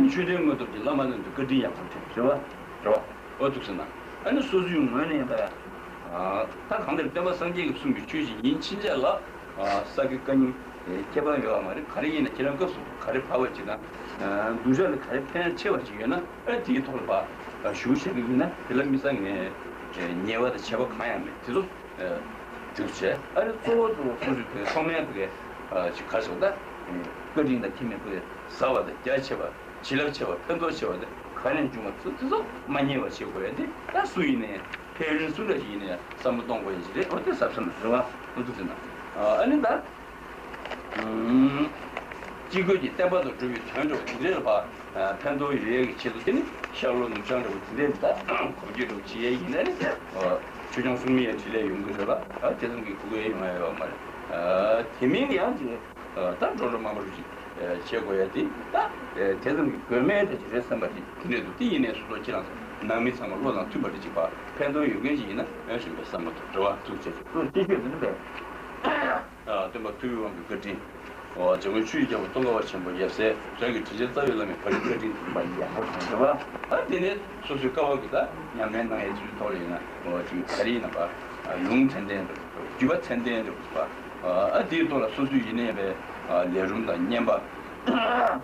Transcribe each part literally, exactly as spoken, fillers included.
ཨ་ནི་ཆོས་སྒྲོན་དངོས་སྟོབས་ཀྱིས་བླ་མ་ལྷན་དུ་བཀའ་དྲིན་ཡག་པོ་དྲན། རེད་བ། རེད་བ། ཨོ་ཐུགས་སུ་ན། ཨ་ནི་སོ་སོའི་ངོས་ནས་ཡིན་པ་ཡ། ད་གང་ལྟར་སྟོན་པ་སངས་རྒྱས་ཀྱི་གསུང་གི་ཆོས་ཤིག་ཡིན་ཕྱིན་ཆད་ལ། ས་དགེ་བཀའ་རྙིང་ཁྱད་པར་ཡོད་པ་མ་རེད། ག་རེ་ཡིན་ན་ཁྱེད་རང་སྐབས་སུ་ག་རེ་བབས་པ་ཅིག་དང་། སྡུག་ཅག་ལ་ག་རེ་ཕན་ཆེ་བ་ཅིག་ཡོད་ན། ཨ་དེའི་ཐོག་ལ་ཕར་ཞུ་བྱེད་ཀྱི་ཡིན་ན། དེ་ལ་མི་ཚང་ངས་ཉེས་པ་དང་བྱས་པ་གང་ཡང་མེད། དེ་ཚོ་དེ་ཚོ་བྱས། ཨ་ནི་གཙོ་བོ་གཙོ་བོ་སོ་སོའི་ཐོག་མའི་ཕ་གི་ཅིག་ག་རེ་ཟེར་དགོས། ད་བཀའ་དྲིན་དང་ཁྱད་མེད་པའི་ཟབ་པ་དང་རྒྱ་ཆེ་བ། བྱིན་རླབས་ཆེ་བ། ཕན་ཐོགས་ཆེ་བ་དེ་ག་ནས་བྱུང་བ་ཚོ་དེ་ཚོ་མ་ཉེས་པ་བྱེད་དགོས་ཡ་དེ། ད་སུ་ཡིན་ནའི་ཕན་ཡོན་སུ་འདྲ་ཞིག་ཡིན་ནའི་བསམ་བློ་གཏོང་དགོས་ཡ་ཞིག་རེད། འོ་དེ་ཟབ་ས་ན་རེད་བ། འོ་དེ་ཟེར་ན། ཨ་ནི་ད་དཀྱིལ་འཁོར་གྱི་བསྟན་པ་དང་འགྲོ་བའི་དོན་འགྲོ་དེ་འདྲའི་ལ་ཕར་ཕན་ཐོགས་ཡོད་ཡ་གི་ཆེད་དུ། དེ་ནི་ཤར་ལྷོ་ནུབ་བྱང་འདྲ་བོ་དེ་འདྲའི་ད་གོམས་གྱི་འགྲོ་བྱེད་ཡ་ཡིན་ན་ནི། ཆོས་སྐྱོང་སྲུང་མའི་ཡ་འཕྲིན་ལས་ཡོང་གི་རེད་བ། ཨ་དེ་ཙམ་གྱི་གོ་སྐབས་ཡོང་ཡ་ཡོད་མ་རེད། དེ་མིན་ཡང་ཅིག་ད་འགྲོ་འགྲོ་མང་པོ་རུ་ཅིག་བྱེད་དགོས་ཡ་དེ། ད་དེ་ཙམ་གྱི་དགོས་མེད་དེ་ཅིག་རེད་བསམ་པ་ཅིག་དེ་འདྲས་འདུག་དེ་ཡིན་ནའི་སོ་སོ་ཁྱེད་རང་ཚོ་ནང་མི་ཚང་མ་བློ་དང་མཐུན་པ་རེ་ཅིག་ཕར་ཕན་ཐོགས་ཡོད་མཁན་ཅིག་ཡིན་ན། ཨེ་ཞུ་བའི་བསམ་བློ་དང་འབྲེལ་བ་ཐུགས་རྗེ་ཆེ། ཐུགས་རྗེ་ཆེ། འདི་འདྲ་བས། སྟོན་པ་ཐུབ་པའི་དབང་གི་བཀའ་དྲིན། འཇམ་མགོན་ཆོས་ཀྱི་རྒྱལ་པོ་ཙོང་ཁ་པ་ཆེན་པོ་ཡབ་སྲས་རང་གི་དྲིན་ཅན་རྩ་བའི་བླ་མའི་བཀའ་དྲིན། བཀའ་དྲིན་དུ་མ་ཡིན་ཡང་བ་དང་འབྲེལ་བ། ཨ་དེ་ནས་སོ་སོའི་སྐལ་བ་གི་ད་ཉམས་ལེན་གནང་ཡས་ཚུལ་ཐོག་ལ་ཡིན་ན། འོ་ཅིག་ག་རེ་ཡིན་ན་པ། ལུང་ཚད་ལྡན་འདྲ་བོ། བརྒྱུད་པ་ཚད་ལྡན་འདྲ་བོ་པ། ཨ་དེའི་ཐོག་ལ་སོ་སོའི་ཡིན་ནའི་པའི་ལས་རུམ་དང་བརྙན་པར་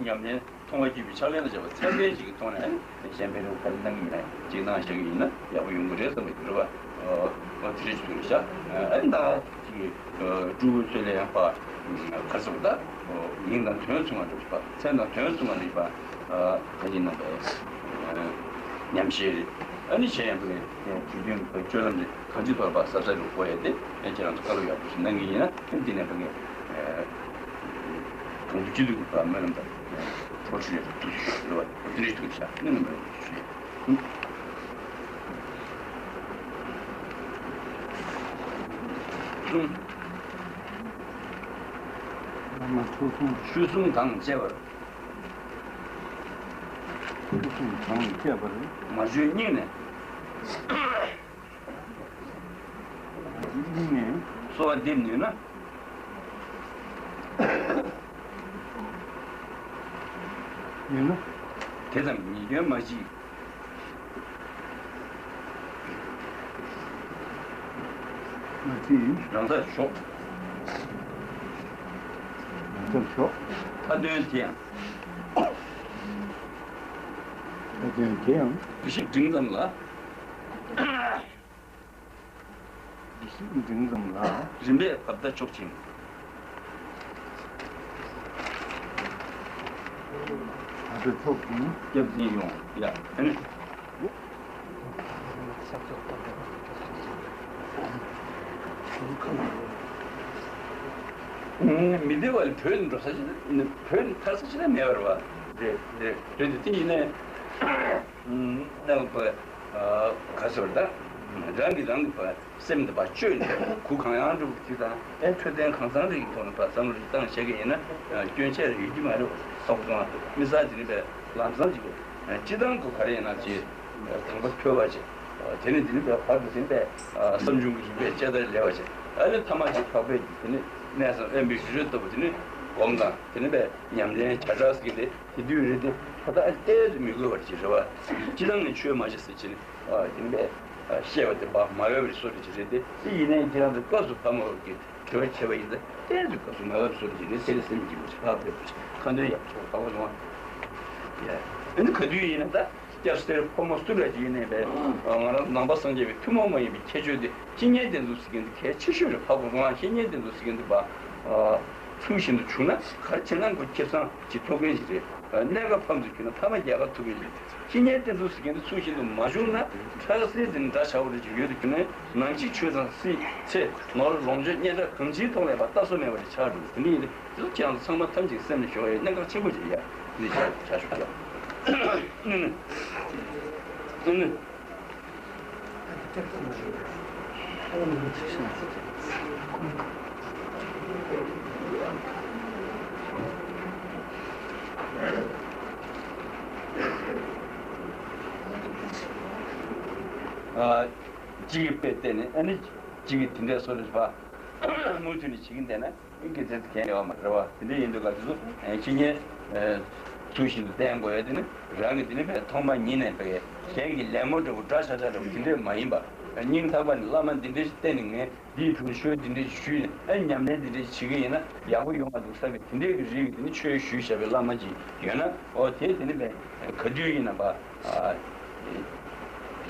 ཉམས་ལེན། མཐོང་བ་བརྒྱུད་པའི་ཕྱག་ལེན་ལ་བྱ་བ་ཚད་ལྡན་ཞིག་གི་ཐོག་ནས་གཞན་ཕན་རེ་བ་ག་རེ་གནང་གི་ཡིན་ན་ཅིག་གནང་བཞག་གི་ཡིན་ན་ཡག་པོ་ཡོང་གི་རེད་བསམ་གི་འདུག་རེད་པ། ཨོ་དེ་རེད་ཅིག་རེད་ཤག་ཨ་ནི་ད་ཅིག་སྤྲུལ་སྐུའི་ཚུལ་ལ་ཡང་པ་ག་རེ་ཟེར་དགོས། ད་མིང་དང་དོན་མཚུངས་པ་འདྲ་བོ་ཞིག་པ། མཚན་དང་དོན་མཚུངས་པ་འདྲ་བོ་ཞིག་པ། ད་ཅིག་ནང་པའི་ཉམས་བཞེས་རེད། ཨ་ནི་གཞན་ཡང་པའི་དུས་རྒྱུན་གྱི་སྤྱོད་ལམ་རེད། གང་ཅིའི་ཐོག་ལ་ཕར་གཟབ་གཟབ་རུ་དགོས་ཡ་དེ། ཨེ་ཁྱེད་རང་ཚོ་བཀའ་སློབ་ཡག་པོ་ཞིག་གནང་གི་ཡིན་ན། ཨེ་འདི་ནས་ཕ་གི་གང་ཅི་ཅི་ཐུབ་ཀྱི་ཕར་སྨོན་ལམ་དང་འཕྲོ་མཐུད་ཡ་ཐུགས་ཀྱི་ཞུ་རེད་བ། འདི་རེད་ཐུགས་ཀྱི་ཞུ་སྨོན་ལམ་རེད་ཞུ་ཡ། གསུམ། བླ་མ་ཐུགས་གསུམ་ཆོས་གསུམ་དང་བཅས་པར། ཆོས་གསུམ་དང་བཅས་པར། མ་བཅོས་སྙིང་ནས། གསོལ་བ་འདེབས་ནུས་ན། ཡིན་ན། དེ་ཙམ་ཉེས་སྐྱོན་མ་མཆིས། མ་མཆིས། རང་སར་ཞོག་རང་སར་ཞོག་མཐའ་དོན་དེ་ཡང་། མཐའ་དོན་དེ་ཡང་། འདུ་ཤེས་འབྲིང་ཙམ་ལ། འདུ་ཤེས་འབྲིང་ཙམ་ལ། རིམ་པས་བབ་ད་ཆོག་ཅིང་། བབ་ད་ཆོག་ཅིང་། སྐྱབས་འཛིན་ཡོང་ཡ། ཨ་ནི། མི་བདེ་བ་ལ་བྲོས་ནས་འགྲོ་ས་ཅིག་ནི། བྲོས་ནས་ཐར་ས་ཅིག་ན་མེད་པ་རེད་བ། རེད་རེད་རེད་དེ། དེ་ཡིན་ནའི། ཨ་ནི་བ། ག་ཟེར་ད། རང་གིས་རང་གི་བ་སེམས་འདི་བ་བཅོས་ནས་གུ་གང་ཡང་འགྲུབ་ཅིག་དང་། ཨེ་འཕྲོད་བསྟེན་གང་ཚང་རིགས་ཀྱི་ཐོག་ནས་བ་བསམ་བློ་ཞིག་བཏང་བཞག་གི་ཡིན་ན་སྐྱོན་ཆ་རེ་ཡོད་ཀྱི་མ་རེད། ཧ་གོ་སོང་ང་། མི་ས་དེ་ནི་བས་ལམ་སང་ཅིག་སྤྱི་བཏང་གི་ག་རེ་ཡིན་ན་ཅིག་དང་པོ་འཕྲོད་པ་ཅིག་དེ་ནི་དེ་ནི་བས་བར་དུ་དེ་ནི་བས་བསམ་བྱུང་གི་རིམ་པས་དཔྱད་བརྟག་ལས་པ་ཅིག་ཨ་ནི་ཐ་མ་ཅིག་འཕགས་པའི་དེ་ནི་གནས་སམ་དབེན་པའི་རི་རོ་ལྟ་བུ་དེ་ནི་སྒོམ་དང་། དེ་ནི་བས་ཉམས་ལེན་བྱ་གྲགས་ཟེར་གི་དེ། དེ་དུས་རེད་དེ། ད་ལྟ་ཏོག་ཙམ་མི་དགོས་པ་ཅིག་རེད་བ། སྤྱི་བཏང་ནས་ཆོས་མ་བྱེད་ཟེར་བྱས་ནས། ཨ་དེ་ནི་བས་བཤད་པ་དེ་བ་མ་ཡོད་པའི་བཟོ་འདྲ་ཅིག་རེད་དེ། དེ་ཡིན་ནའི་ཁྱེད་རང་ཚོ་སྐབས་སུ་བབ་མ་བབ་ཀྱི་དྲི་བ་བྱས་པ་ཡིན་ཙང་། ཏོག་ཙམ་སྐབས་སུ་མ་བབ་བཟོ་འདྲ་ཅིག་རེད། དེ་ལ་སེམས་ཀྱི་མ་ཞིག་ཕབ་ཕེབས་པ་ཞིག་ཁ་འདོན་ཡག་ཆོག་ཧ་གོ་སོང་ང་། ཡ། ཨ་ནི་ག་དུས་ཡིན་ན་ད་སྐྱབས་སེར་ཕོ་མོ་སུ་འདྲ་ཅིག་ཡིན་ནའི་བས། ང་རང་ནང་པ་སངས་རྒྱས་པའི་ཐུན་མོང་མ་ཡིན་པའི་ཁྱད་ཆོས་དེ་བཤེས་གཉེན་དེ་ཚོ་ཟེར་མཁན་དེ་གལ་ཆེ་ཤོས་རེད། ཧ་གོ་སོང་ང་། བཤེས་གཉེན་དེ་ཚོ་ཟེར་མཁན་དེ་བ། ཚུལ་བཞིན་དུ་བྱུང་ན་ག་རེ་བྱས་ན་ཁོ་ཁེ་བཟང་ཅིག་ཐོབ་མཁན་ཞིག་རེད། གནད་འགག་ཕམ་དུ་གྱུར་ན་ཕ་མ་རྒྱལ་ཁ་ཐོབ་མཁན་ཞིག་རེད། ཁྱི་ཉལ་བསྟེན་ཚུལ་ཟེར་མཁན་དེ་ཚུལ་བཞིན་དུ་མ་བྱུང་ན་ཁྲག་སེལ་དེ་ནི་འདྲ་ཆགས་པ་རེ་ཅིག་ཡོད་དུ་གྱུར་ནས་ནང་ཆེ་ཆོས་དང་སྲིད་ཚེ་ནོར་ལོངས་སྤྱོད་སྙན་གྲགས་གང་ཅིའི་ཐོག་ལ་ཡང་ལྟ་ས་མེད་པ་རེ་ཆགས་འགྲོ། དེ་འདྲ་ཡིན་དུས་དེ་ཚོ་ཁྱེད་རང་ཚོ་ཚང་མ་ཐམས་ཅད་སེམས་ནས་ཞོག་ཡ། གནད་འགག་ཆེན་པོ་ཅིག་ཡ། འདི་ཆ་ཆ་ཞོག་ཡ། ཨ་ནི། ཨ་ནི། ཨ། གཅིག་གིས་དཔེ་བལྟས་ནས་ཨ་ནི་གཅིག་གིས་དེ་འདྲའི་བཟོ་འདྲ་ཞིག་ཕར་མུ་མཐུད་ནས་བྱེད་ཀྱིན་བསྡད་ན། ཨིན་གྱི་ཚེ་གང་ཡོད་མ་རེད་བ། དེ་འདྲ་ཡིན་དུས་ག་དེ་ཚོ་ཨེ་ཁྱི་ཉལ་ཨེ་ཚུལ་བཞིན་དུ་བསྟེན་དགོས་ཡ་དེ་ནི་རང་གི་དེ་ནི་བས་ཐོག་མ་ཉིད་ནས་བས་གཞན་གྱི་ལད་མོ་འདྲ་བོ་འདྲ་ཆགས་ཆགས་འདྲ་བོ་དེ་འདྲས་མ་ཡིན་པ། སྙིང་ཐག་པ་ནས་བླ་མ་འདི་འདྲས་ཤིག་བསྟེན་ནས་ངས་འདིའི་དྲུང་ཆོས་འདི་འདྲས་ཞུས་ནས་ཨེ་ཉམས་ལེན་འདི་འདྲས་བྱེད་ཀྱི་ཡིན་ན་ཡག་པོ་ཡོང་བ་འདུག་བསམ་པའི་དེ་འདྲས་ཀྱི་རིགས་ཀྱི་དེ་ནི་ཆོས་ཞུས་བཞག་པའི་བླ་མ་ཅིག་ཡོད་ན། ཨོ་དེ་དེ་ནི་བས་ག་དུས་ཡིན་ན་བ་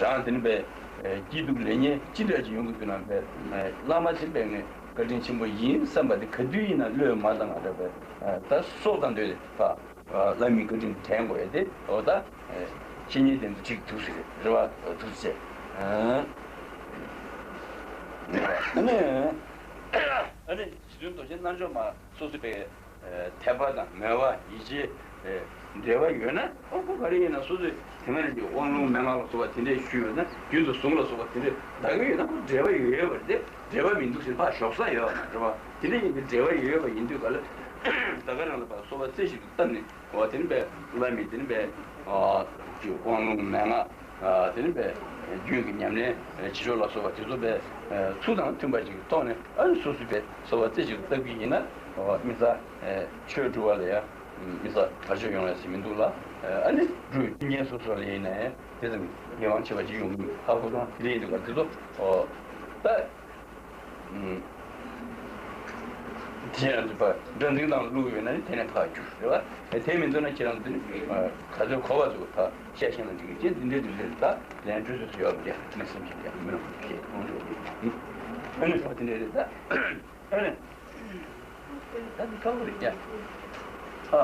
རང་དེ་ནི་བས་སྐྱིད་སྡུག་ལེགས་ཉེས་ཅི་འདྲ་ཅིག་ཡོང་གི་འདུག་ན་བས་བླ་མ་དེ་བས་ངས་བཀའ་དྲིན་ཆེན་པོ་ཡིན་བསམ་པ་དེ་ག་དུས་ཡིན་ན་བློས་མ་བཏང་བ་རེད་པས། ད་སྲོག་དང་འདོད་དེ་ད་བླ་མའི་བཀའ་དྲིན་དྲན་དགོས་ཡ་དེ་འོ་ད་ཁྱེད་གཉིས་དེ་ཚོ་གཅིག་ཐུགས་སུ་རེད་བ། ཐུགས་སུ་ཆེ། ཨ་ནི་ཨ་ནི་རྗེ་བཙུན་རྡོ་རྗེ་རྣལ་འབྱོར་མ་སོ་སོ་པའི་དད་པ་དང་མོས་པ་ཡིད་ཆེས་འབྲེལ་བ་ཡོད་ན། ཨོ་ཁོ་ག་རེ་ཡིན་ན་སོ་སོས་དེ་སྔ་ནས་ཀྱི་དབང་ལུང་མན་ངག་ལ་སོགས་པ་དེ་འདྲས་ཞུས་ཡོད་ན། རྒྱུན་དུ་གཟུངས་ལ་སོགས་པ་དེ་འདྲས་བདག་གི་ཡོད་ན་ཁོ་འབྲེལ་བ་ཡོད་ཡོད་པ་རེད་དེ། འབྲེལ་བ་མི་འདུག་ཟེར་ཕར་ཞོག་ས་ཡོད་མ་རེད་བ། དེ་འདྲས་ཡིན་དུས་འབྲེལ་བ་ཡོད་ཡོད་པ་ཡིན་དུས་ག་ལ་ད་ག་རང་ལ་ཕར་གསོལ་བ་རྩེ་གཅིག་ཏུ་བཏབ་ནས་འོ་དེ་ནི་པས་བླ་མའི་དེ་ནི་པས་ཀྱི་དབང་ལུང་མན་ངག་དེ་ནི་པས་རྒྱུན་གྱི་ཉམས་ལེན་བྱེད་ཕྱོགས་ལ་སོགས་པ་དེ་ཚོ་པས་ཚུལ་དང་མཐུན་པ་ཅིག་གི་ཐོག་ནས་ཨ་ནི་སོ་སོས་པས་གསོལ་བ་རྩེ་གཅིག་ཏུ་བཏབ་ཀྱི་ཡིན་ན། མི་ཚ་ཆོས་སྒྲུབ་པ་ལ་ཡ། མི་ཚ་བར་ཆད་ཡོང་ཡ་ཞིག་མི་འདུག་ལ། ཨ་ནི་འགྲུལ་ཉན་སོ་སོ་ལ་ཡིན་ནའི་དེ་ཙམ་ངེས་པང་ཆེ་བ་ཅིག་ཡོང་གི་ཧ་གོ་སོང་། དེ་ལས་འདི་བར་དེ་ཚོ་ད་དེ་ཡང་འདི་པ་སྒྲ་འཛིན་དང་བླུགས་ཡོད་ན་ནི་དེ་ནས་ཐག་རྒྱུ་རེད་བ། དེ་མི་འདུག་ན་ཁྱེད་རང་ཚོ་ནི་ག་ཚོད་གོ་བ་ཚོ་ད་བཤད་ཤེས་ན་འགྲིག་གི་ཅན་འདི་འདྲའི་འདི་འདྲའི་ད་ལན་འགྲོ་ཚོད་ཚོད་ཡོད་མི་རེད། མི་སེམས་ཤིག་ཡང་མི་རུང་ཞེས་མང་ཚོགས་ཀྱིས་ཨ་ནི་ཕ་དེ་འདྲའི་རེད་ད། ཨ་ནི། ད་འདི་ཁག་པོ་རེད་ཡ། ཨ།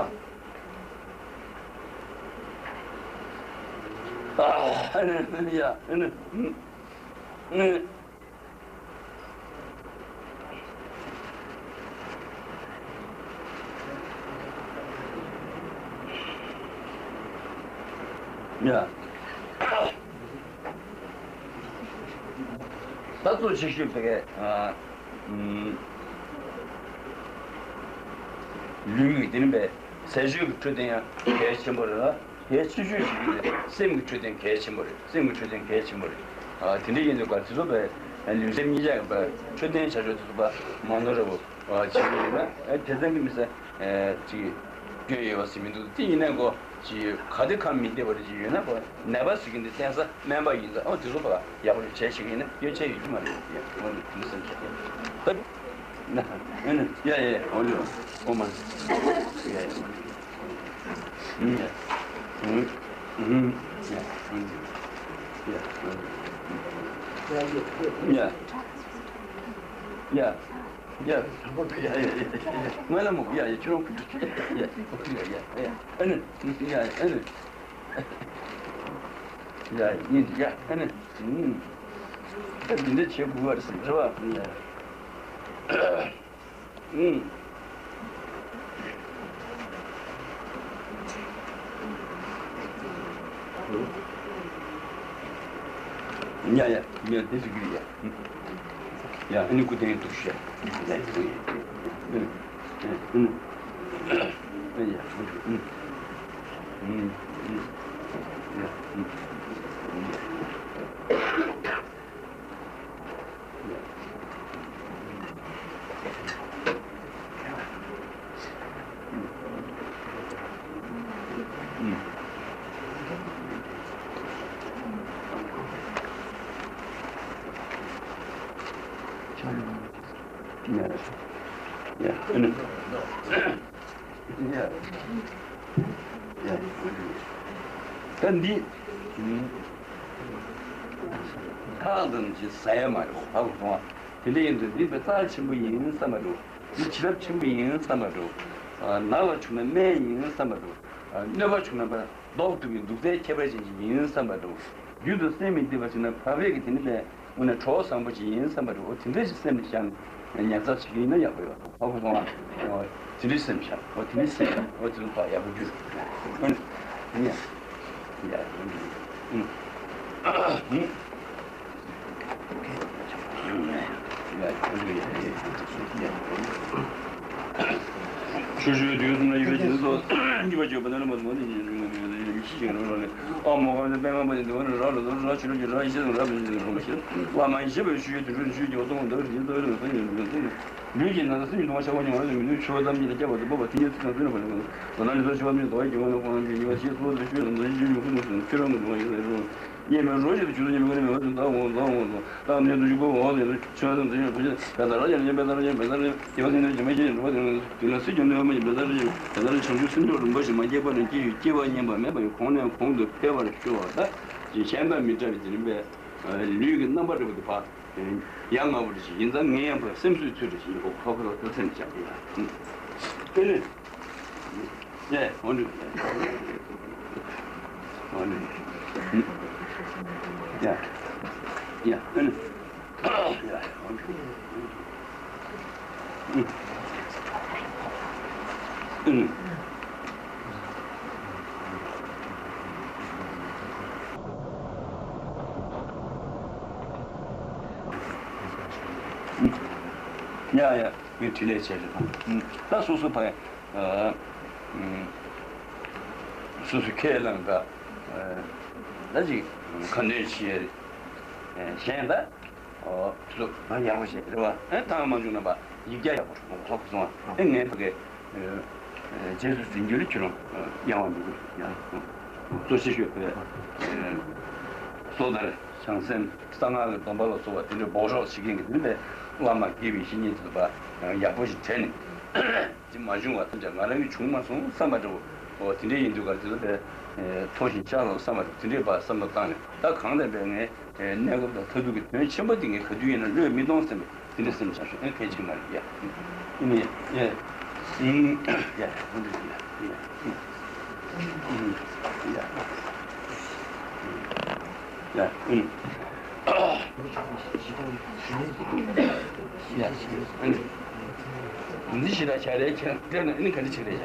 ཨ་ནི་ཨ་ནི་ཡ་ཨ་ནི། ཨ་ནི། ཡ། ད་གཙོ་ཆེ་ཤོས་དེ་ག་ཨ། ལུས་ཀྱི་དེ་ནི་པས་ཟས་སྤྱོད་ཀྱི་འཕྲོད་བསྟེན་ཡང་གལ་ཆེན་པོ་རེད་ལ། གལ་ཆེ་ཤོས་ཤིག་ཡིན་ཏེ་སེམས་ཀྱི་འཕྲོད་བསྟེན་གལ་ཆེན་པོ་རེད། སེམས་ཀྱི་འཕྲོད་བསྟེན་གལ་ཆེན་པོ་རེད། ཨ་དེ་འདྲ་ཡིན་དུས་ག་དེ་ཚོ་པས་ལུས་སེམས་གཉིས་ཆ་ཡི་པ་འཕྲོད་བསྟེན་བྱ་སྤྱོད་དེ་ཚོ་པ་མ་ནོར་ར་བོ་བྱེད་ཀྱི་ཡོད་ན། ཨ་དེ་ཙམ་གྱིས་མི་ས་ཅིག་སྐྱོན་ཡོད་པ་ཟེར་མི་འདུག་དེ་ཡིན་ན་གོ་ཅིག་ག་དེ་ཁམས་མི་བདེ་བ་རེ་ཅིག་ཡོད་ན་གོ་ནད་པ་ཟེར་གྱི་འདི་བསྟེན་ས་སྨན་པ་ཡིན་ཙང་། ཨོ་དེ་ཚོ་པ་ཡག་པོ་བྱས་ཤིག་ཡིན་ན་སྐྱོན་ཆ་ཡོད་ཀྱི་མ་རེད། ཡ་འོ་ནི་དེ་སེམས་ཆགས་ད་ན་ཨེ་ནི་ཡ་ཡ་ཡ་འོ་ལེ་འོ་མ་ཡ་ཡ་འོ་ལེ། ད་འདི་འདྲ་བྱེད་དགོས་པ་རེད་ཟེར་བ། ཨུམ། ཡ་ཡ་ཡ་དེ་ཟེར་གི་ཡ། ཡ་ཨ་ནི་སྐུ་རྟེན་འདུག་ཤག་ཡ་ཡ་ཡ་ཡ། ད་འདི་ཁ་ཙམ་ཅིག་ཟ་ཡ་མ་རེད། ཧ་གོ་སོང་ང་། དེ་འདྲ་ཡིན་དུས་འདི་དཔེ་རྩ་ཆེན་པོ་ཡིན་བསམ་པ་འདུག་འདི་བྱིན་རླབས་ཆེན་པོ་ཡིན་བསམ་པ་འདྲ་བོ། ནགས་ལ་བྱུང་ན་སྨན་ཡིན་བསམ་པ་འདྲ་བོ། གནོད་པ་བྱུང་ན་ལྡོག་ཐུབ་པའི་དུག་རྫས་ཁྱད་པར་ཅན་ཞིག་ཡིན་བསམ་པ་འདྲ་བོ། རྒྱུན་དུ་སེམས་མི་བདེ་བ་བྱུང་ན་བག་ཕེབས་ཀྱི་དེ་ནི་པས་དངོས་གནས་གྲོགས་བཟང་པོ་ཅིག་ཡིན་བསམ་པ་འདྲ་བོ། དེ་འདྲ་ཞིག་སེམས་ནས་བཞག་ནས་ཉར་ཚགས་བྱེད་ཀྱི་ཡིན་ན་ཡག་པོ་ཡོད། ཧ་གོ་སོང་ཨ། དེ་འདྲའི་སེམས་བཞག་འོ་དེ་འདྲའི་སེམས་འོ་དེ་ཚོ་ཕར་ཡག་པོ་བརྒྱུད། ཨ་ནི། ཡ། ཡ། ཨུ། ཨུ། ཆུ་ཆུའི་དུས་གསུམ་ལ་ཡོད་པའི་སྦྱིན་སོགས་གཉིས་པ་བརྗོད་པ་ནི་བླ་མ་དུ་མ་ནི་ཡིན་ཞིང་རོ་ལ་ནི། ཨ་མོ་གང་དུ་དཔལ་ངང་པ་ནི་འདི་བ་ནི་ར་ལ་དོ་ར་ཆུ་ལ་ཅི་ར་ཡི་ཤེས་སུ་ར་བི་ཞིག་རོ་མ་ཤེས། བླ་མ་ཡི་ཤེས་པའི་ཆུ་ཡི་དུས་འཁྲུལ་ཆུ་ཡི་རྒྱལ་བ་སྟོང་འདབ་རི་ཞིག་རྩ་བའི་རང་སེམས་ཉིད་རང་སེམས་ལུས་ཀྱི་ནང་དུ་སེམས་ཉིད་སྟོང་པ་ཤར་བ་མྱོང་བ་རེ་མི་ནུས་ཆུ་བ་ཙམ་ཉིད་ལ་སྐྱེ་བ་དུ་བབ་པ་དེ་ཉིད་ཚིག་དང་ཚིག་ལ་བར་ལ་གོ་ལ་ནི་ལུས་ཆུ་བ་མི་དོ་བའི་རྒྱལ་བ་ནི་ཁོང་རང་གི་ཉེ་བ་ཞེས་གསུངས་པ་དང་ཆོས་རྣམས་དང་ཞིང་ཆོས་ཉུང་ཤས་ནི་ཁྱོད་རང་གི་འདུན་པ་ཡིན་ཟེར་རོ། ཉེས་པའི་རོ་ཞིག་ཏུ་ཆུ་ཚོད་ཉི་མ་ཀུན་ནས་མེད་པ་ཚུན་ད་འོང་ད་འོང་དོ། ད་མི་དུ་ཞུགས་པ་འོང་ཟེར་ཆོས་ཚང་ཚིག་ཡོད་བུ་ཞིག་བེ་ད་ར་ཡང་ཡང་བེ་ད་ར་ཡང་བེ་ད་ར་ཡང་རྒྱལ་བ་སེམས་ཅན་ཇི་མ་ཤེས་ཀྱི་འགྲོ་བ་དེ་རང་དུ་ལ་སྲིད་ཀྱང་གནོད་པ་མ་ཡིན་བེ་ད་ར་ཡང་བེ་ད་ར་བྱང་ཆུབ་སེམས་མཆོག་རིན་པོ་ཆེ་མ་སྐྱེས་པ་ནས་སྐྱེས་ཡུལ་སྐྱེ་བ་ཉམས་པ་མེད་པ་ཡི་གོང་ནས་གོང་དུ་འཕེལ་བར་ཤོག་ད་ཞེས་ཤན་པ་མི་འདྲ་བའི་དེ་རིམ་པས་ལུས་ཀྱི་རྣམ་པ་འདྲ་བོ་དེ་ཕར་ཡ་ང་བ་འདྲ་ཞིག་ཡིན་ཙང་ངས་ཡང་བ་སེམས་གསོའི་ཚུལ་འདྲ་ཞིག་ཡིན་གོ་ཁོ་ཁོ་ལ་ཐུགས་སེམས་བཅངས་ཏེ་ཡ། ཨེ་ནི། ཡ་འོ་འདྲ། འོ་འདྲ། ཡ། ཡ་ཨེ་ནི། ཡ་འོ་འདྲ། ཨེ་ནི། ཡ་ཡ། ངས་འཕྲིན་ལས་བྱས་རེད་དང་། ད་སོ་སོ་ཕ། སོ་སོ་ཁས་བླངས་ད། ད་ཅིག་ཁ་འདོན་བྱེད་ཡ་གཞན་ད། སོ་སོ་ང་ཡག་པོ་བྱས་རེད་བ། ཨེ་ཐང་མ་བྱུང་ན་བ་ཡིག་བརྒྱ་ཡག་པོ་གྲུབ་ཁོག་སོང་བ། ཨེ་ངས་ཕ་གི་རྗེས་སུ་འཛིན་རྒྱུ་ལ་ཁྱོད་རང་ཡང་བ་མི་དགོས་ཡང་། གཙོ་ཆེ་ཤོས་ཕ་གི་སོ་ཐར་བྱང་སེམས། གསང་སྔགས་ཀྱི་སྡོམ་པ་ལ་སོགས་པ་དེ་འདྲའི་འབོགས་ཤོག་བྱེད་མཁན་གྱི་དེ་འདྲའི་བླ་མ་དགེ་བའི་བཤེས་གཉེན་དེ་ཚོ་ཕར་ཡག་པོ་ཞིག་དྲན་ནས་དེ་མ་བྱུང་བ་ཐམས་ཅད་ང་རང་གིས་བྱུང་མ་སོང་བསམ་པ་འདྲ་བོ། འོ་དེ་འདྲའི་ཡིན་དུས་ག་རེ་དེ་ཚོ་དཔེ་མཐོ་ཞིང་ཆགས་སོང་བསམ་པ་འདྲ་བོ་དེ་འདྲའི་ཕར་བསམ་བློ་བཏང་ནས་ད་གང་ལྟར་བས་ངས་གནས་སྐབས་དང་མཐར་ཐུག་གི་དོན་ཆེན་པོ་དེ་ངས་ག་དུས་ཡིན་ན་བློས་མི་གཏོང་བསམ་པའི་དེ་འདྲ་སེམས་ཆགས་སོང་། ཨེ་གལ་ཆེ་མ་རེད་ཡ། ཨེ་ནི་ཡ། ཡ། ཡ། ཡ། ཡ། ཡ། ཡ། ཡ། ཨུམ། ཡ། ཨུམ། འདི་ཞིག་ལ་བྱ་རེད་ཁྱེད་རང་ལྟོས་ན་ཨ་ནི་ག་འདྲ་ཅིག་རེད་ཡ།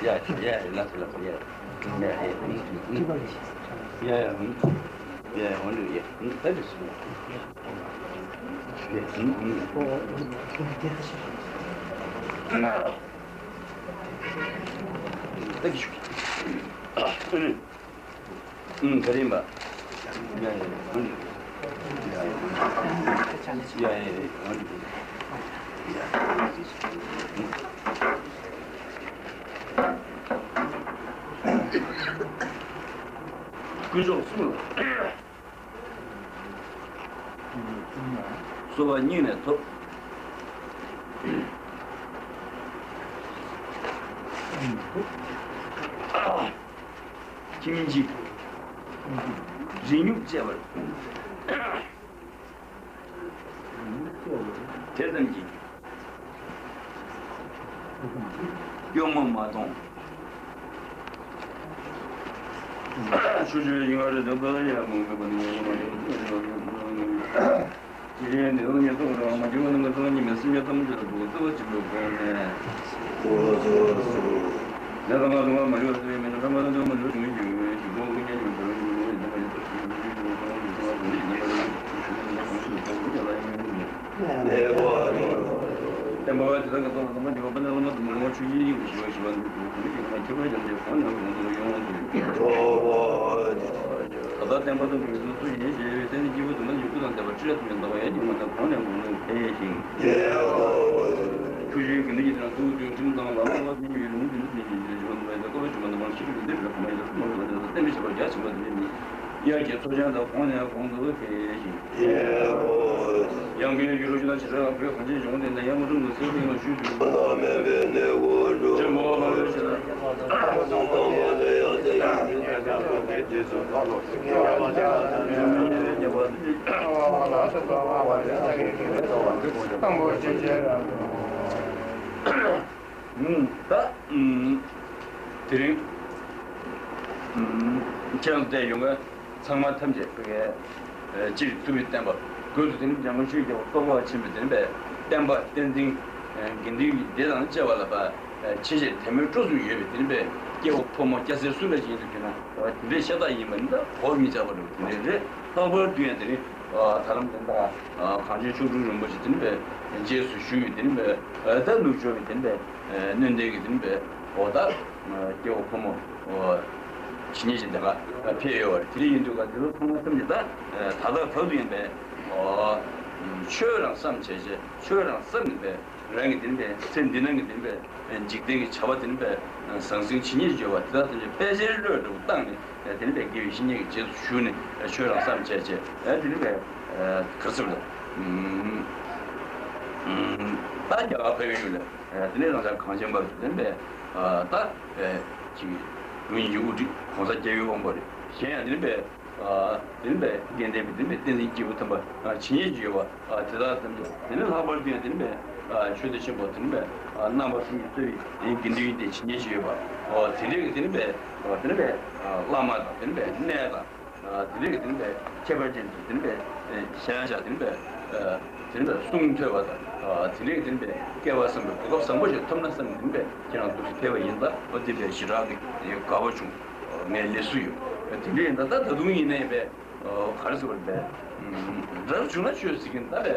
ཡ། ཡ། ཡ། ལགས་སོ་ལགས་སོ་ཡ། ཡ། ཡ། ཡ། ཡ། ཡ། ཡ། ཡ། འོ་འདུག་ཡ། ད་འདི་སུ། ཡ། ཡ། ད་འདི་ཞུ། ཨ། ཨུམ། ག་རེ་ཡིན་པ། ཡ་ཡ་ཡ། ཡ་ཡ་ཡ། དཀོན་མཆོག་གསུམ་ལ་གསོལ་བ་སྙིང་ནས་ཐོབ། ཁྱིམ་གྱི་རིགས་ཉུག་བཅས་པར་དེ་ཙམ་གྱིས་གཡོག་མོ་མ་གཏོང་། ཆུ་ཆུའི་ཡིན་ངར་རེ་དང་པ་ཡ་མོ་ག་པ་ནི་ཡ་མོ་མ་ཡ་མོ་ཡ་མོ། ཡིན་ནི་ལ་ཉེ་ཐོག་རང་མ་གྱུར་པ་ནང་གི་ཚོགས་ཉི་མའི་སེམས་ཅན་ཐམས་ཅད་ལ་འདུག་རྩེ་བ་གཅིག་ཏུ་བསྒོམས་ནས། ལས་དང་ལ་དུ་མ་མ་ལུས་པ་སེམས་མེད་ན་ལྷ་མ་ལ་དུ་མ་ལུས་བྱུང་བའི་རྒྱུ་ཞིག་གོ་ཀུན་ཉམས་ཀྱི་བར་ཉམས་ཀྱི་བར་ཉམས་པ་ཡིན་པ་ཞིག་ཡིན་པ་ཞིག་ཡིན་པ་ཞིག་ཡིན་པ་ཞིག་ཡིན་པ་ཞིག་བསྟན་པ་བ་དེ་དག་གི་ཐོག་ལ་ཐོག་མ་འདི་བ་དཔལ་ལྡན་བླ་མ་དུ་མ་ངོ་ཆོས་ཡིན་ཡིན་ཞི་བ་ཞི་བ་འདུག་གོང་ནས་གོང་དུ་ཡོང་དུ། ད་ལྟ་བསྟན་པ་དང་འགྲོ་བའི་དོན་སུ་ཡིན་ཞེས་པའི་སེམས་ནི་སྐྱེས་བུ་དུ་མ་ཡི་སྐུ་དང་ལྡན་པ་སྤྲིན་ལ་ཐིམ་པས་ཟླ་བ་ཡར་འགྱུར་མ་ལྟར་གོང་ནས་གོང་དུ་འཕེལ་ཞིང་། ཆུ་ཆེན་གྱི་ནི་ཡིད་དང་ཐུགས་དུས་ཁྲིམས་དང་ལམ་ལ་བ་ཕན་ཡུལ་ལུང་དུ་ནི་ཞི་བ་འདུག་པའི་བཀོད་པ་ཇི་མ་དུ་མར་ཤེས་རིག་གི་འདིར་གོང་མ་ཡི་དང་ཐུགས་མ་རུ་ལ་འདི་ལ་བསྟན་པའི་ཞབས་པ་རྒྱ་ཆེན་པོ་དེ་ནི་དབྱར་གྱི་མཚོ་བྱང་དུ་གོང་ནས་གོང་དུ་འཕེལ་ཞིང་། ཡང་གི་ཡུལ་ལུགས་ཅི་དང་ཇི་ལྟར་བོད་གངས་ཅན་ལྗོངས་འདི་ན་ཡང་མ་གྲུབ་ནས་གསེར་གྱི་ལོ་ཤུལ་དུ། ཆེན་པོ་མ་ལུས་ཆེ་ན། ད་དེ་རིང་ཁྱེད་རང་ཚོ་བལྟས་ཡོང་ག་ཚང་མ་ཐམས་ཅད་ཕ་གིའི་སྤྱིར་ཐུབ་པའི་བསྟན་པ་སྒོས་སུ་དེ་ནི་འཇམ་མགོན་ཆོས་རྒྱལ་པོ་སྟོབས་འབར་ཆེན་པོས་དེ་ནི་པའི་བསྟན་པ་བསྟན་འཛིན་དགེ་འདུན་གྱི་སྡེ་དང་བཅས་པ་ལ་པ་ཆེ་ཆེར་དད་མོས་སྤྲོ་ཚུལ་ཡོད་པའི་དེ་ནི་པའི་སྐྱེ་བོ་ཕོ་མོ་སྐྱ་སེར་སུ་འདྲ་ཞིག་ཡིན་དུ་གྱུར་ན་དེ་འདྲའི་ཤ་སྟག་ཡིན་པ་ནི་ད་གོ་མི་ཆགས་པ་རེད། དེ་འདྲའི་རེད། ལྷག་པར་དུ་ཡང་དེ་ནི་ད་ལམ་དེ་ད་གངས་ཅན་ཆོ་འཕྲུལ་རིན་པོ་ཆེ་དེ་ནི་པའི་རྗེས་སུ་ཞུ་བའི་དེ་ནི་པའི་ད་ནུབ་ཕྱོགས་ཀྱི་དེ་ནི་པའི་སྣོད་ལྡན་གྱི་དེ་ནི་པའི་འོ་ད་སྐྱེ་བོ་ཕོ་མོ། ཇི་སྙེད་ཅིག་དེ་ག་ཕེབས་ཡོད་པ་རེད། དེ་འདྲ་ཡིན་དུས་ག་དེ་ཚོ་ཚང་མ་ཐམས་ཅད་ད་ད་ལྟ་བར་དུ་ཡིན་པས། ཆོས་རང་བསམ་བྱས་བྱས་ཆོས་རང་བསམ་ནས་པས་རང་གི་དེ་ནི་པས་ཚེ་འདི་ནང་གི་དེ་ནི་པས་འཇིག་རྟེན་གྱི་བྱ་བ་དེ་ནི་པས་ཟང་ཟིང་ཇི་སྙེད་ཡོད་པ་དེ་དག་ཐམས་ཅད་ཕལ་ཆེར་བློས་འགྲོ་བཏང་ནས་དེ་ནི་པས་དགེ་བའི་བཤེས་གཉེན་གྱི་རྗེས་སུ་ཞུགས་ནས་ཆོས་རང་བསམ་བྱས་བྱས་དེ་ནི་པས་ག་རེ་ཟེར་བ་ད་རྒྱ་གར་ཕེབས་ཡོད་ལ། དེ་ནས་རང་ཅག་གངས་ཅན་པ་དེ་ནི་པས་ད་ཅིག་ལུས་ཡིན་གྱི་དབུ་ཁྲིད་གོང་ས་སྐྱབས་མགོན་དབང་པོ་རེད། གཞན་ཡང་དེ་ནི་པས་དེ་ནི་པས་དགེ་ལྡན་པའི་དེ་ནི་པས་བསྟན་འཛིན་སྐྱེས་བུ་དམ་པ་ཇི་སྙེད་ཅིག་ཡོད་པ་དེ་དག་ཐམས་ཅད་དེ་ནི་ལྷག་པར་དུ་ཡང་དེ་ནི་པས་ཆོས་སྡེ་ཆེན་པོ་དེ་ནི་པས་རྣམ་པ་གསུམ་གྱི་རྩ་བའི་དགེ་འདུན་ཡོན་ཏན་ཇི་སྙེད་ཅིག་ཡོད་པ་དེ་འདྲའི་གི་དེ་ནི་པས་དེ་ནི་པས་བླ་མ་དང་དེ་ནི་པས་གནས་དང་། དེ་རིང་གི་དེ་ནི་པའི་ཁྱད་པར་ཅན་དུ་དེ་ནི་པའི་ཤ་ཡང་བཞག་དེ་ནི་པའི་དེ་ནི་པའི་གསུང་ཐོས་པ་དང་དེ་རིང་གི་དེ་ནི་པའི་སྐལ་བ་བཟང་པོའི་གོ་སྐབས་བཟང་པོ་ཞིག་ཐོབ་ན་བསམ་ནས་དེ་ནི་པའི་ཁྱེད་རང་འདུག་སེ་ཕེབས་པ་ཡིན། ད་འོ་དེ་པའི་ཞེ་དྲག་གི་དགའ་བོ་བྱུང་། ངས་ལེགས་སོ་ཡོད། དེ་འདྲ་ཡིན་ད་ད་ད་དུང་ཡིན་ནའི་པའི་ག་རེ་ཟེར་བ་རེད་པས། འདྲ་བྱུང་ན་ཆོས་ཟེར་གྱིན་ད་པའི་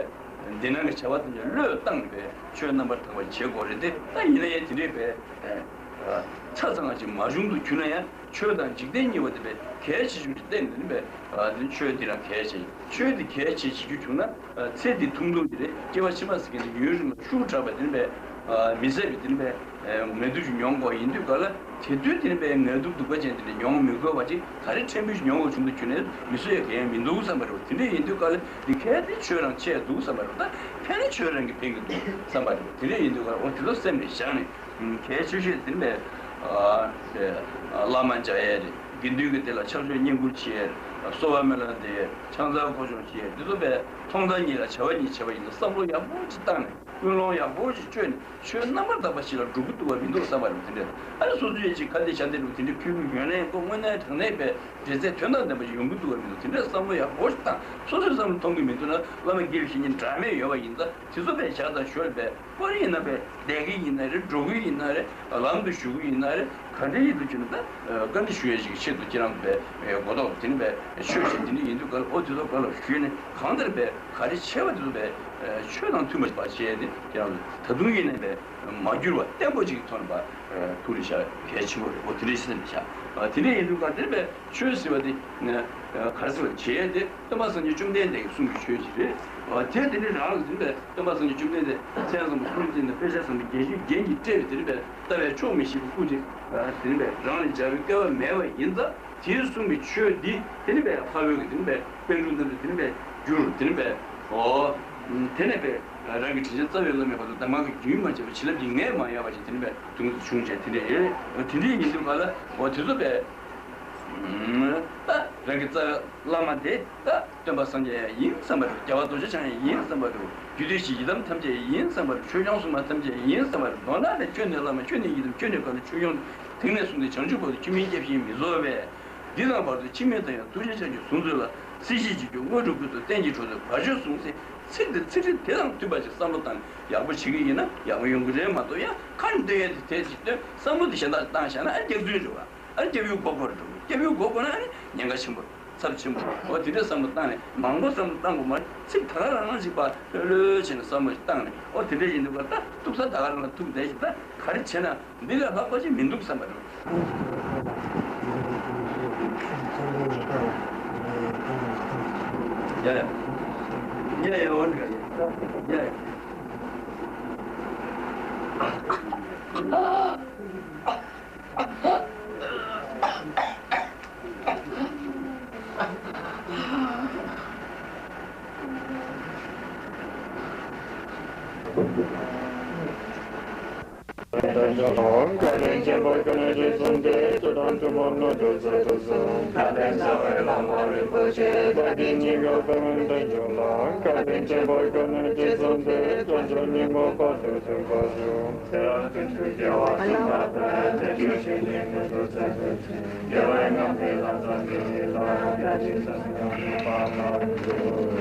འདི་ནང་གི་བྱ་བ་དེ་ཚོ་བློས་བཏང་ནས་པའི་ཆོས་རྣམ་པར་དག་པ་བྱེད་དགོས་རེད་དེ། ད་ཡིན་ན་ཡང་དེ་འདྲའི་པའི་ཆ་ཚང་བ་ཅིག་མ་བྱུང་དུ་གྱུར་ན་ཡང་། ཆོས་དང་འཇིག་རྟེན་གཉིས་པོ་དེ་བས་གལ་ཆེ་ཆུང་གི་སྟེང་དེ་ནི་བས་འདི་ཆོས་འདི་རང་གལ་ཆེ། ཆོས་འདི་གལ་ཆེ་བྱེད་རྒྱུ་བྱུང་ན་ཚེ་འདི་ཐུང་ཐུང་འདི་རེད། སྐྱེ་བ་ཕྱི་མ་ཟེར་མཁན་འདི་ཡུན་རིང་ལ་ཤུགས་དྲག་པ་དེ་ནི་བས་མི་ཟད་པའི་དེ་ནི་བས་ངལ་དུབ་ཅིག་མྱོང་དགོས་ཡིན་དུས་ག་ལ་དེ་དུས་དེ་ནི་བས་ངལ་དུབ་སྡུག་པ་ཅན་དེ་འདྲ་མྱོང་མི་དགོས་པ་ཅིག་ག་རེ་ཕྲན་བུ་ཞིག་མྱོང་དགོས་བྱུང་དུ་གྱུར་ནས་མི་བཟོད་ཡ་གང་ཡང་མི་འདུག་བསམ་པ་རེད། དེ་འདྲ་ཡིན་དུས་ག་ལ་འདི་གལ་ཏེ་ཆོས་རང་ཆེ་འདུག་བསམ་པ་རེད། ད་ཕན་ན་ཆོས་རང་གི་ཕན་གྱི་འདུག་བསམ་པ་རེད། དེ་འདྲ་ཡིན་དུས་ག་ལ་འོ་དེ་ཚོ་སེམས་ནས་བཞག་ནས། གལ་ཆེ་ཤོས་དེ་ནི་བས། བླ་མ་མཇལ་ཡས་རེད། དགེ་འདུན་གྱི་སྡེ་ལ་ཕྱག་མཆོད་བསྙེན་བཀུར་བྱེད་ཡས་རེད། གསོལ་བ་སྨོན་ལམ་འདེབས་ཡས་རེད། ཕྱག་འཚལ་སྐོར་སྦྱོང་བྱེད་ཡས་རེད། འདི་ཚོ་བས་ཐོག་མཐའ་གཉིས་ལ་བྱ་བ་གཉིས་བྱས་པ་ཡིན་ན་བསམ་བློ་ཡག་པོ་ཅིག་བཏང་ནས་ཀུན་སློང་ཡག་པོ་ཅིག་བཅོས་ནས་ཆོས་རྣམ་པར་དག་པ་ཞིག་ལ་འགྲོ་གི་འདུག་བ་མི་འདུག་བསམ་པ་རེད། དེ་འདྲ་ཨ་ནི་སོ་སོའི་ཅིག་ཁ་འདེབས་ཤ་འདེབས་རུ་དེ་འདྲ་ཕུལ་གི་ཡོད་ན་ཡང་ཁོ་དངོས་གནས་དྲང་གནས་པའི་འབྲེལ་ཚད་དོན་དང་ལྡན་པ་ཞིག་ཡོང་གི་འདུག་བ་མི་འདུག་དེ་འདྲ་བསམ་བློ་ཡག་པོ་ཞིག་བཏང་། སོ་སོས་བསམ་བློ་གཏོང་གི་མི་འདུག་ན་བླ་མ་དགེ་བའི་བཤེས་གཉེན་འདྲ་མེད་ཡོད་པ་ཡིན་ཙང་། དེ་ཚོ་པས་ཞག་དང་ཞོལ་པས་པར་ཡིན་ན་པས་བསྡད་ཀྱི་ཡིན་ན་རེད། འགྲོ་གི་ཡིན་ན་རེད། ལམ་དུ་ཞུགས་ཀྱི་ཡིན་ན་རེད། ག་འདྲ་ཡིན་དུ་བྱུང་ན་ད་བཀའ་འདྲི་ཞུ་ཡས་ཞིག་ཆེད་དུ་ཁྱེད་རང་པས་གོ་ཐོག་དེ་ནི་པས་ཆོས་བཤད་དེ་འདྲ་ཡིན་དུས་ག་ལ་ཨོ་དེ་ཚོ་ག་ལ་ཞུས་ནས་གང་ལྟར་པས་ག་རེ་བྱས་པ་དེ་ཚོ་པས་ཆོས་དང་མཐུན་པ་བྱས་ཏེ་ཁྱེད་རང་ད་དུང་ཡིན་ནས་པས་མ་འགྱུར་བ་བརྟན་པོ་ཅིག་གི་ཐོག་ནས་པ་ཐུགས་ལ་བཞག་གལ་ཆེན་པོ་རེད། ཨོ་དེ་འདྲ་ཞིག་སེམས་ལ་བཞག་དེ་འདྲ་ཡིན་དུས་ག་དེར་པས། ཆོས་ཟེར་བ་དེ་ག་རེ་ཟེར་བ་བྱེད་ཡས་དེ་སྟོན་པ་སངས་རྒྱས་བཅོམ་ལྡན་འདས་ཀྱི་གསུང་གི་ཆོས་ཅིག་རེད། དེ་དེ་ནི་རང་ལ་འཛིན་པའི་སྟོན་པ་སངས་རྒྱས་བཅོམ་ལྡན་འདས་མཚན་བཟང་པོ་གསུང་ཅན་དང་དཔེ་ཆ་བཟང་པོ་རྒྱན་གཞུང་རྒྱན་གྱིས་སྤྲས་པའི་དེ་ནི་པས་ལྟ་བས་ཆོག་མི་ཤེས་པའི་སྐུ་དེ་དེ་ནི་པས་རང་ལ་སྦྱར་བའི་སྐལ་བ་མེད་པ་ཡིན་ཙང་དེས་གསུངས་པའི་ཆོས་འདི་དེ་ནི་པས་འཕགས་བོད་ཀྱི་དེ་ནི་པས་པཎ་གྲུབ་རྣམས་ཀྱི་དེ་ནི་པས་བསྒྱུར་དེ་ནི་པས་ཨོ་དེ་ནི་པས་རང་གི་དྲིན་ཅན་རྩ་བའི་བླ་མའི་བར་དུ་གདམས་ངག་གི་རྒྱུན་མ་ཆད་པར་བྱིན་རླབས་ཀྱི་ངད་མ་ཡལ་བ་ཞིག་དེ་ནི་པས་དུང་དུ་བྱུང་བྱས་དེ་འདྲ་ཡིན། དེ་འདྲ་ཡིན་དུས་ག་ལ་འོ་དེ་ཚོ་པས། ད་རང་གི་རྩ་བའི་བླ་མ་དེ་ད་སྟོན་པ་སངས་རྒྱས་ཡང་ཡིན་བསམ་པ་རེད། རྒྱལ་བ་རྡོ་རྗེ་འཆང་ཡང་ཡིན་བསམ་པ་རེད། རྒྱུད་སྡེ་བཞིའི་ཡི་དམ་ཐམས་ཅད་ཡིན་བསམ་པ་རེད། ཆོས་སྐྱོང་སྲུང་མ་ཐམས་ཅད་ཡིན་བསམ་པ་རེད། མདོར་ན་ནི་ཁྱོད་ནི་བླ་མ་ཁྱོད་ནི་ཡི་དམ་ཁྱོད་ནི་བཀའ་ལ་ཆོས་སྐྱོང་དེང་ནས་བཟུང་སྟེ་བྱང་ཆུབ་བར་དུ་ཁྱོད་མིན་སྐྱབས་ཞིང་མི་བཟོད་པས། འདི་དང་བར་དུ་འཆི་མེད་དང་ཡང་ཐུགས་རྗེ་ཅན་གྱི་གཟུངས་མཛོད་ལ་སྲིད་ཞིའི་འཇིགས་སྐྱོབ་དངོས་གྲུབ་ཀུན་ཏུ་བསྟན་གྱི་གྲོགས་མཛོད་བར་ཆད་སྲུང་ཟེར་ཚིག་འདི་ཚིག་རིས་དེ་དང་མཐུན་པ་ཞིག་བསམ་བློ་བཏང་ནས་ཡག་པོ་བྱེད་ཀྱི་ཡིན་ན་ཡག་པོ་ཡོང་གི་རེད་མ་གཏོགས་ཡང་ཁ་ནས་འདོན་ཡས་དེ་དེ་ཅིག་འདོན་བསམ་བློ་དེ་གཞན་དག་བཏང་བཞག་ན་ཨ་རྒྱག་ཚུལ་རེད་བ། ཨ་རྒྱབ་ཡུལ་སྒོ་སྒོར་འགྲོ། རྒྱབ་ཡུལ་སྒོ་སྒོར་ན་ཨ་ནི་ཉེན་ཁ་ཆེན་པོ་ཚབས་ཆེན་པོ་འོ་དེ་འདྲ་བསམ་བློ་བཏང་ནས་མང་པོ་བསམ་བློ་བཏང་དགོས་མ་རེད། ཚིག་ད་ག་རང་རང་ཅིག་པ་ལྷོད་ལྷོད་བྱས་ནས་བསམ་བློ་ཞིག་བཏང་ནས་འོ་དེ་འདྲ་ཡིན་འདུག་ག་ད་ཐུག་ས་ད་ག་རང་ལ་ཐུག་བསྡད་ཞིག་ད་ག་རེ་བྱས་ན་འདི་ལས་ལྷག་པ་ཅིག་མི་འདུག་བསམ་པ་རེད། ཡ་ཡ་ཡ་ཡ་འོ་འདྲ་ཡ་ཡ། བསྟན་འགྲོ་ལ་བཀའ་དྲིན་ཆེན་པོ་ཀུན་ནས་རྗེས་བཟུང་སྟེ། ཇོ་བོ་རྣམས་གྲུབ་པ་ནོར་འཁྲུལ་སེལ་དུ་གསོལ། བཀའ་དྲིན་ཆེ་བའི་བླ་མ་རིན་པོ་ཆེ། བཀའ་དྲིན་ཆེ་བའི་བསྟན་འགྲོ་ལ་བཀའ་དྲིན་ཆེན་པོ་ཀུན་ནས་རྗེས་བཟུང་སྟེ། བྱང་ཆུབ་སྙིང་པོ་གོ་ཆོད་ཐུབ་པར་ཤོག། དེ་ལ་ཀུན་ཏུ་རྒྱལ་བ་སེམས་དཔའ་ཐམས་ཅད་ཀྱི་ཞིང་ནས་མི་འདོར་ཚད་དུ་ཐིམ། རྒྱལ་བའི་རྣམ་ཐར་ལམ་བཟང་གི་ཡིད་ལ་བཀའ་དྲིན་དང་ཡང་ནུས་པ་ལ་འགོད།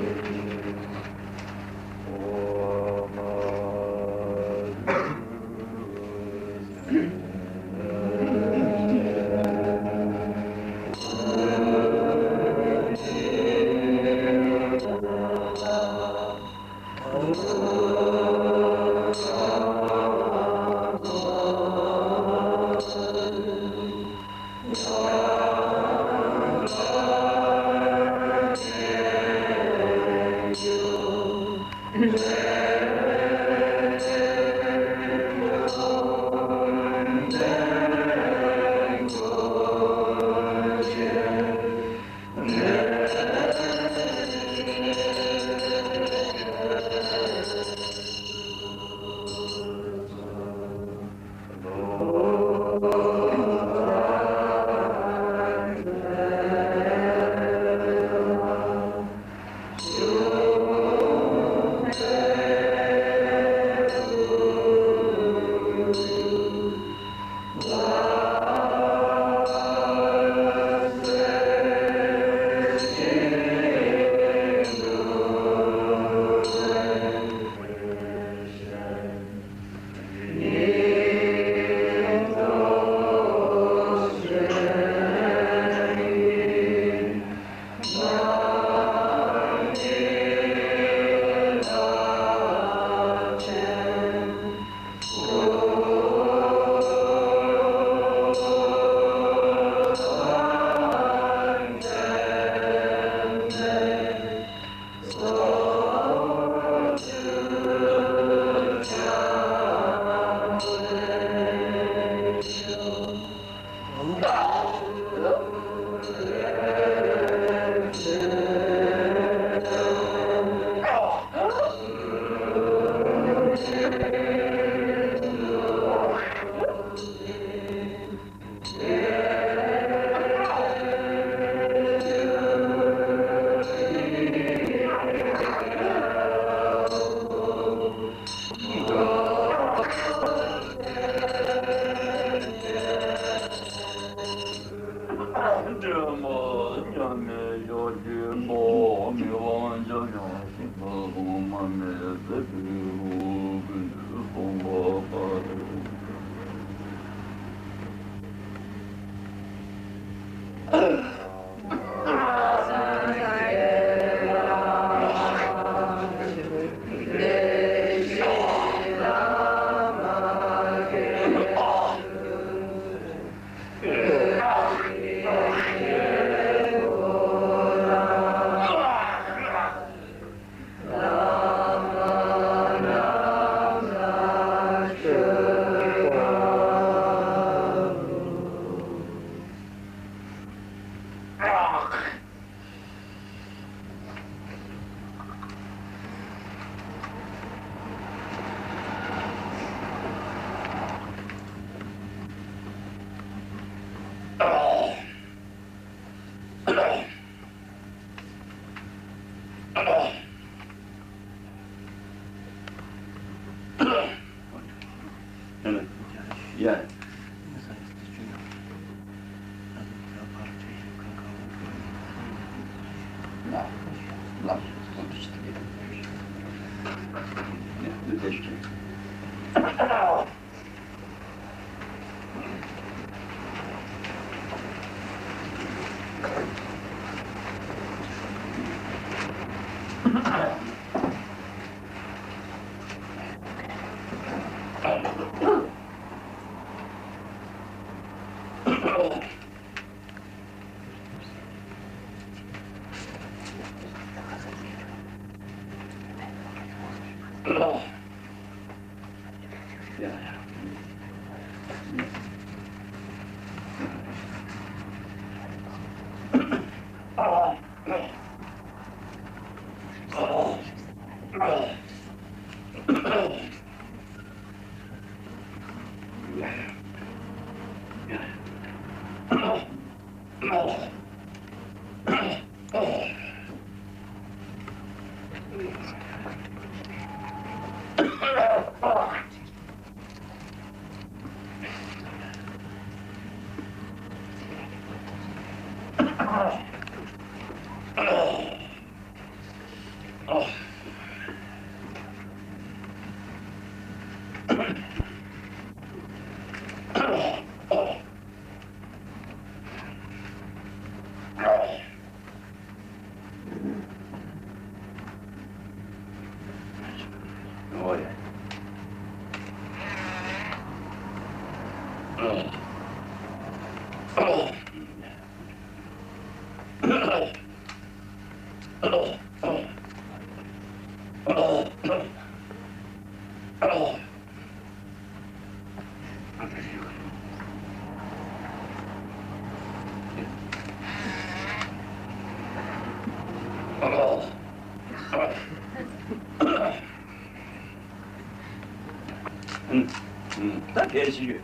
ད་གལ་ཆེ་ཡོད།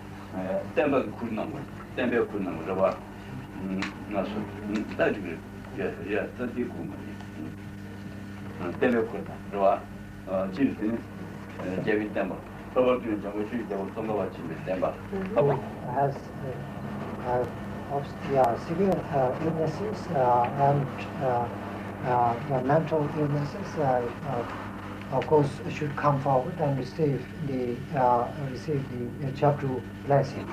བསྟན་པ་གི་ཁུར་གནང་དགོས། བསྟན་པའི་ཁུར་གནང་དགོས་རེད་བ། ང་ཚོ་ད་འགྲིག་རེད། ཡ་ཡ་ད་འདི་དགོས་མ་རེད། བསྟན་པའི་ཁུར་དང་རེད་བ། སྤྱིར་དེ་ནི་རྒྱལ་བའི་བསྟན་པ། ལྷོ་པ་ཀུན་འཇམ་མགོན་ཆོས་ཀྱི་རྒྱལ་པོ་ཙོང་ཁ་པ་ཆེན་པོའི་བསྟན་པ། ལྷོ་པ། Has uh, uh, obs- yeah, severe uh, illnesses uh, and uh, uh, the mental illnesses, uh, uh, of course, should come forward and receive the uh, receive the uh, chapter blessing.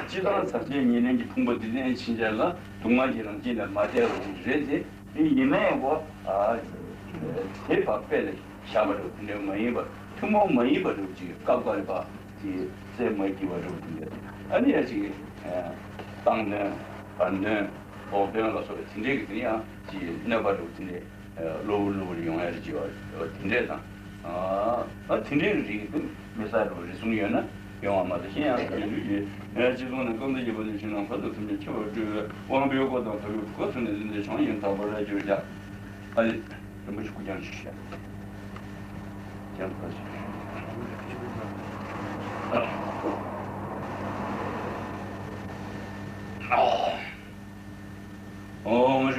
སྤྱི་བཏང་ཟག་བཅས་ཉེར་ལེན་གྱི་ཕུང་པོ་འདི་ལེན་ཕྱིན་ཆད་ལ་སྡུག་བསྔལ་གྱི་རང་བཞིན་ལས་མ་འདས་པ་ཞིག་རེད་དེ། དེ་ཡིན་ནའི་གོ། དེ་བ་དཔེ་ལ་བཞག་པ་རེད། དེ་འདྲ་མ་ཡིན་པ་ཐུན་མོང་མ་ཡིན་པ་རེད། ཅིག་སྐབས་འགའ་རེ་བ་ཅིག་རྩེ་མ་སྐྱིད་པ་རེད། དེ་འདྲ་ཨ་ནི་ཡ་ཅིག་བཏང་གནོན་བར་གནོན་འོག་གནོན་ལ་སོགས་པའི་དེ་འདྲའི་གི་དེ་ཡང་ཅིག་གནོད་པ་རེད། དེ་འདྲའི་གློ་བུར་གློ་བུར་ཡོང་ཡ་རེད། ཅིག་བ་དེ་འདྲས་དང་། ཨ་དེ་འདྲའི་རིགས་དེ་མི་ས་རུ་རེ་ཟུང་ཡོད་ན་ཡོང་བ་མ་གཏོགས་གཞན་ཡང་ཡོད་དུས་ཀྱི་ངས་སྤྱི་ཚོགས་ནས་སྐུ་མདུན་གྱི་བུ་ལུས་ཤིང་ནང་ཁོ་ཚོ་ཐམས་ཅད་འཆི་བར་སྤྲུལ་བའི་དབང་པོའི་སྒོ་དང་ཐོད་པའི་སྒོ་ཚུན་ནས་འཛིན་ཏེ་བྱང་ཡིན་དག་པར་ར་གྱུར་ཀྱང་། ཨ་ལེ། རིན་པོ་ཆེ་སྐུ་རྐྱང་ཞིག་བཤད། རྐྱང་པ་ཞིག་ཨོ།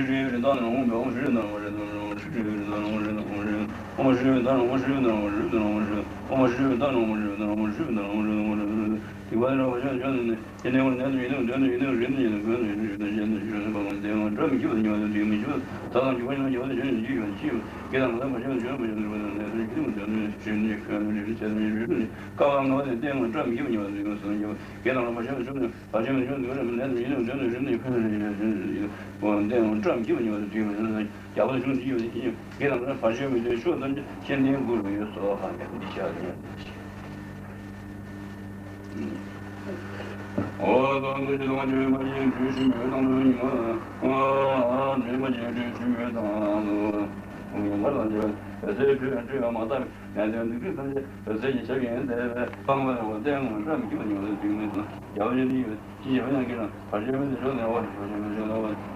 ཅི་ཡང་ཡང་གིས་ན་བར་ཆད་མེད་དེ་ཕྱོགས་ནས་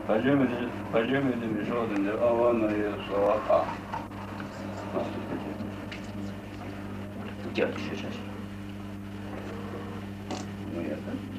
བར་ཆད་མེད་དེ་ཕྱོགས་ནས་བར་ཆད་མེད་དེ་བར་ཆད་མེད་དེ་ཕྱོགས་ནས་ཨ་བ་ན་ཡེ་སོ་ཨ། རྒྱབ་ཏུ་ཤོད་བྱ་ཞིང་། ངོ་ཡ་ད།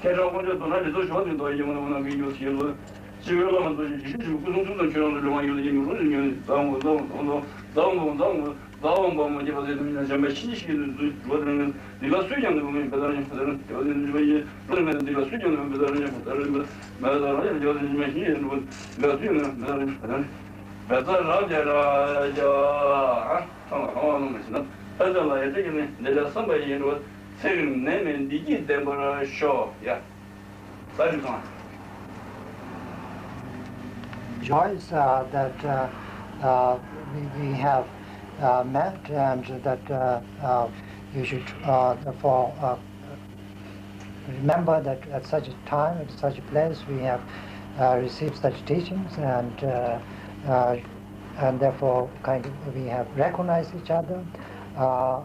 ཁྱེད་རང་དཀོན་མཆོག་དོན་ལ་རེ་ཚོགས་ཞུ་བ་ནི་དོ་ཡི་མོ་ནང་གི་ཡོད་ཞེས་ལོ། སྤྱི་བོའི་བླ་མ་ཚོ་ཞིང་ཞི་ཞིང་སྐུ་གསུང་ཐུགས་དང་ཁྱོད་རང་ཚོ་ལུས་ངག་ཡོད་ལ་ཡིན་མི་རུང་ཞིང་ཉོན་ནས་ཟའོ་ཟའོ་ཟའོ་ཟའོ་ཟའོ་ཟའོ། ལ་འོངས་པ་མ་སྐྱེས་པ་ཟེར་དུས་ཉམས་པའི་ཤིན་ཏུ་ཤིན་ཏུ་འདུལ་བ་དང་འདི་ལ་སུས་ཀྱང་འདུལ་བ་མེད་པའི་ཐར་ཉམས་པ་དང་འདི་ལ་སུས་ཀྱང་འདུལ་བ་མེད་པའི་ཐར་ཉམས་པ་དང་མེད་པའི་ཐར་ཉམས་པ་ཤིན་ཏུ་ཉམས་པའི་ཤིན་ཏུ་འདུལ་བ་འདི་ལ་སུས་ཀྱང་འདུལ་བ་མེད་པའི་ཐར་ཉམས་པ་དང་བེ་ཙ་རབ་ཀྱི་ར་ཡ་ཨ་ཚང་ལ་ཧ་བ་ལ་མ་ཤི་ན་ཕལ་ཆེར་ལ་ཡ་ཏྲི་གི་ནི་འདི་ལ་བསམ་པ་ཡིན་རུ་ཚེ་རིང་ནད་མེད་བདེ་སྐྱིད་ལྡན་པར་ཤོག་ཡ། Joyce, uh, that uh, uh, we, we have uh, met and that uh, uh, you should uh, therefore uh, remember that at such a time, at such a place, we have uh, received such teachings and uh, uh, and therefore kind of we have recognized each other uh,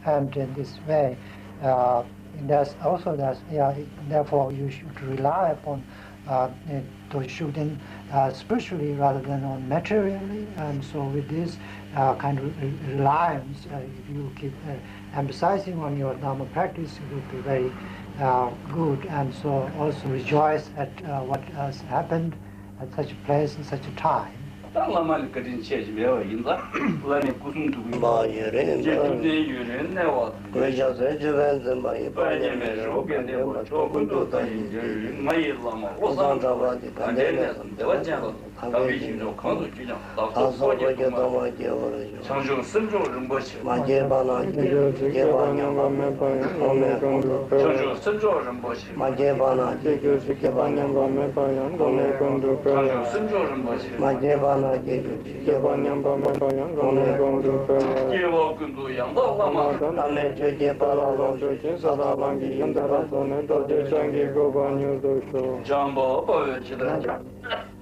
and in this way uh, That's also that, yeah, therefore you should rely upon uh, eh, to shooting uh, spiritually rather than on materially. And so with this uh, kind of re- reliance, uh, if you keep uh, emphasizing on your Dharma practice, it would be very uh, good. And so also rejoice at uh, what has happened at such a place and such a time. ད་བླ་མ་ལ་བཀའ་དྲིན་ཆེ་ཞིག་ཡོད་པ་ཡིན་ཙང་བླ་མའི་སྐུ་གསུང་ཐུགས་ཀྱི་མ་ཡུན་རིང་རྗེ་ཐུབ་བསྟན་ཡུན་རིང་གནས་པ་དང་། གུས་ཕྱག་མཛད་སྤྱོད་པས་འཛིན་པ་ཡི། དཔལ་མཉམ་མེད་རི་བོ་དགེ་ལྡན་པ་མཆོག་ཀུན་ཏུ་བདག་ཉིད་ཀྱི་ཡུལ་ང་ཡི་བླ་མ་དབུས་གཙང་གྲགས་པ་གང་འདྲའི་གནས་སམ་བདེ་བ་ཅན་ལ་དག་པའི་ཞིང་མཆོག་གང་དུ་སྐྱེས་ཀྱང་བདག་སོགས་འཁོར་གྱི་སྡུག་བསྔལ་བྱང་ཆུབ་སེམས་མཆོག་རིན་པོ་ཆེ། མ་སྐྱེས་པ་ན་སྐྱེ་གྱུར་ཅིག་སྐྱེས་པ་ཉམས་པ་མེད་པ་ཡང་། ཐོགས་མེད་ཀུན་ཏུ་སྤེལ་བ། བྱང་ཆུབ་སེམས་མཆོག་རིན་པོ་ཆེ། མ་སྐྱེས་པ་ན་སྐྱེ་གྱུར་ཅིག་སྐྱེས་པ་ཉམས་པ་མེད་པ་ཡང་། ཐོགས་མེད་ཀུན་ཏུ་སྤེལ་བ། བྱང་ཆུབ་སེམས་མཆོག་རིན་པོ་ཆེ། མ་སྐྱེས་པ་ན་སྐྱེ་གྱུར་ཅིག་སྐྱེས་པ་ཉམས་པ་མེད་པ་ཡང་། ཐོགས་མེད་ཀུན་ཏུ་སྤེལ་བ། སྐྱེ་བ་ཀུན་ཏུ་ཡང་དག་བླ་མ་དང་། བླ་མའི་ཆོས་ཀྱི་དཔལ་ལ་ལོངས་སྤྱོད་ཅིང་། ས་དང་ལམ་གྱི་ཡུལ་འདི་ལ་སོགས་ནས། རྡོ་རྗེ་འཆང་གི་གོ་འཕང་མྱུར་དུ་ཤོག། བྱམས་པ་དཔའ་བོས་ཇི་ལྟར་བྱ།